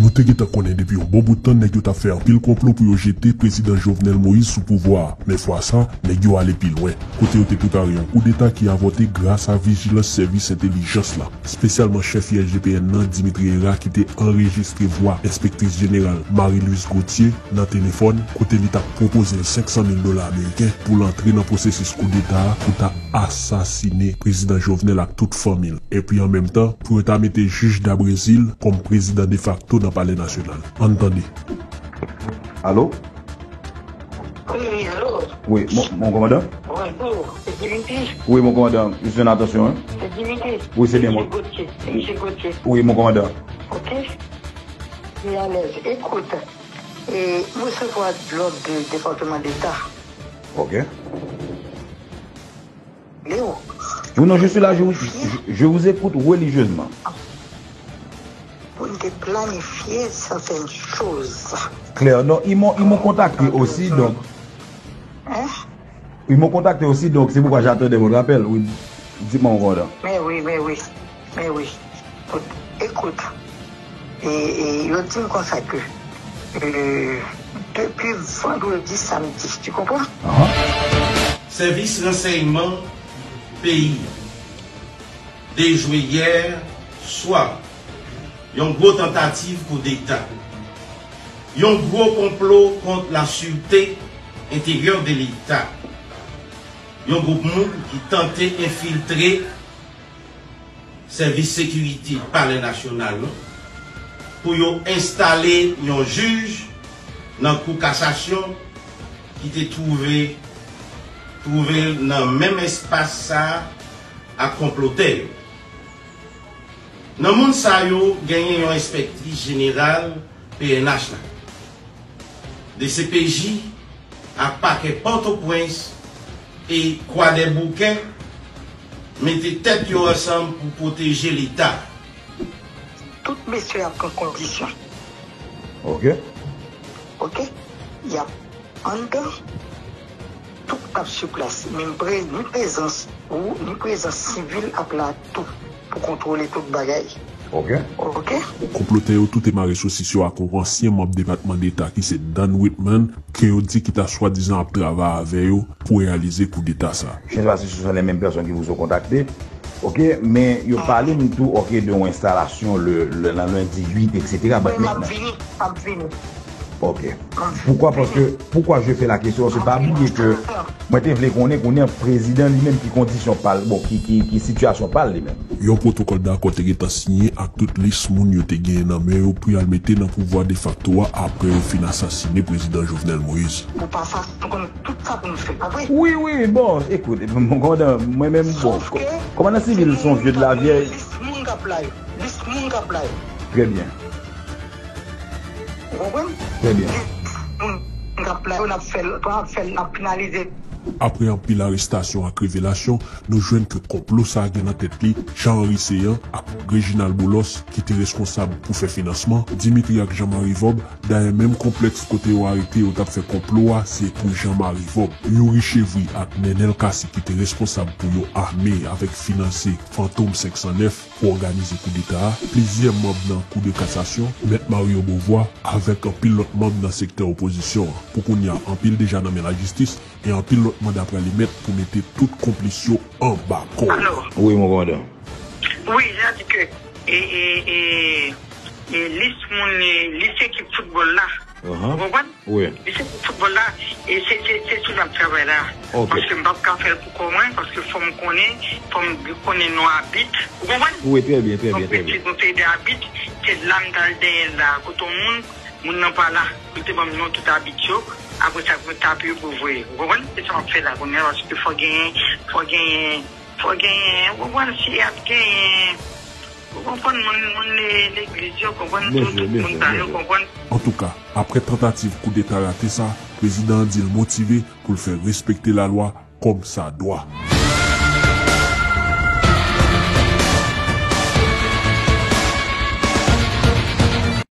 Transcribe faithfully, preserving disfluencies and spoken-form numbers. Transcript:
Nou te gentan konnen depi yon bon bout tan nèg yo t ap fè anpil konplo pou yo jete Prezidan Jovenel Moïse sou pouvwa a, men fwa sa, nèg yo ale pi lwen, kote yo te prepare yon koudeta ki avòte gras a vijilans sèvis entèlijans la, espesyalman chèf I S G P N nan, Dimitri Hérard, ki te anrejistre vwa enspektris jeneral Marie Louise Gauthier nan telefòn, kote li t ap pwopoze l senk san mil dola ameriken pou l antre nan pwosesis koudeta a pou ta asasine Prezidan Jovenel ak tout fanmi l, epi an menm tan, pou yo ta mete jij Dabrezil kòm prezidan defakto nan Palè Nasyonal. Ann tande. Alo? Wi, alo. Wi, mon, mon kòmandan? Bonjou, se Dimitri. Wi, mon kòmandan, je suis en attention, hein? Se Dimitri. Wi, se byen mwen. Misye Gauthier, se Misye Gauthier. Wi, mon kòmandan. Ok. Li alèz. Ekout, e, m resevwa lòd de Depatman Deta. Ok. Léo. Oui, non, je suis là, je vous, je, je vous écoute religieusement. Pou n te planifye certaines choses. Claire, non, ils m'ont, ils m'ont contacté aussi, donc. Hein? Ils m'ont contacté aussi, donc c'est pourquoi j'attendais votre appel. Oui, dites-moi, mon commandant. Mais oui, mais oui, mais oui. Écoute, écoute. E, e yo di m konsa ke, e, depi vandredi, samdi, tu comprends? Sèvis ransèyman peyi a dejwe yè swa yon gwo tantativ koudeta, yon gwo konplo kont la sûreté intérieure de Leta, yon gwoup moun ki tante enfiltre sèvis sekirite Palè Nasyonal la pou yo enstale yon jij nan Kou Kasasyon ki te twouve, twouve l nan menm espas sa a ak konplotè yo. Nan moun sa yo, genyen yon enspektris jeneral P N H la, D C P J ak pakè Pòtoprens e Kwadèboukè mete tèt yo ansanm pou pwoteje Leta. Tout mesye ap pran kondisyon. Ok. Ok? Y ap anndan, tout ap sou plas. Menm pre-, ni prezans ou, ni prezans sivil ap la tou pou kontwole tout bagay. Ok. Ok? Konplotè yo tou te mare sosis yo ak yon ansyen manm Depatman Deta ki se Dan Whitman, ke yo di ki ta swadizan ap travay avè yo pou reyalize koudeta sa. Je ne sais pas si ce sont les mêmes personnes qui vous ont contacté. Ok, men yo pale m tou, ok, de yon enstalasyon le, le, nan lendi uit, et cetera. But men m ap vini, m ap vini. Ok. Poukwa? Paske, poukwa je fais la question, se pa bliye ke mwen te vle konnen, konnen prezidan li menm ki kondisyon pa l, bon, ki, ki, ki sitiyasyon pa l li menm. Yon pwotokòl dakò te gentan siyen ak tout lis moun yo te genyen nan men yo pou y al mete nan pouvwa defakto a apre yo fin asasine Prezidan Jovenel Moïse. Pou pa sa, nou konn tout sa pou nou fè, pa vre? Wi, wi, bon, ekout, mon kòmandan, mwen menm, bon, kòmandan sivil se yon vye de la vyèj. Lis moun k ap la yo. Lis moun k ap la yo. Trè byen. Ou konprann? Trè byen. Lis moun k ap la yo, n ap fè l, n ap fè l, n ap finalize. Apre anpil arestasyon ak revelasyon, nou jwenn ke konplo sa a gen nan tèt li Jean Henry Céant ak Réginald Boulos ki te reskonsab pou fè finansman, Dimitri ak Jean Marie Vob. Dayè, menm konplèks kote yo arete yo t ap fè konplo a, se pou Jean Marie Vob. Youri Chevry ak Nenel Cassy ki te reskonsab pou yo ame avèk finanse Fantom senk san nèf pou òganize koudeta a, plizyè manm nan Kou de Kasasyon, Mèt Mario Beauvoir, avèk anpil lòt manm nan sektè opozisyon an. Pou kounye a, anpil deja nan men lajistis, e anpil lòt manda pral emèt pou mete tout konplis yo anba kò. Alo? Wi, mon kòmandan. Wi, jan di ke, e, e, e, e lis moun, e, lis ekip foutbòl la. Ou konprann? Wi. Li se pou foutbòl la, e se, se, se sou n ap travay la. Ok. Paske m p ap ka fè l pou kò mwen, paske fò m konnen, fò m konnen non abit. Ou konprann? Wi, trè byen, trè byen, trè byen. Donk, m se de abit, se la m t al dèyè l la, kote yon moun, moun nan pa la. Li te ban m non tout abit yo, apre sa, pou m tape yo pou voye. Ou konprann? Se sa m ap fè la kounye a, paske fò genyen, fò genyen, fò genyen, ou konprann, si ap genyen, ou konprann, moun, moun le-, legliz yo, konprann, tout, tout moun sa yo, konprann. Antouka, apre tantativ koudeta rate sa, prezidan an di l motive pou l fè respekte lalwa kòmsadwa.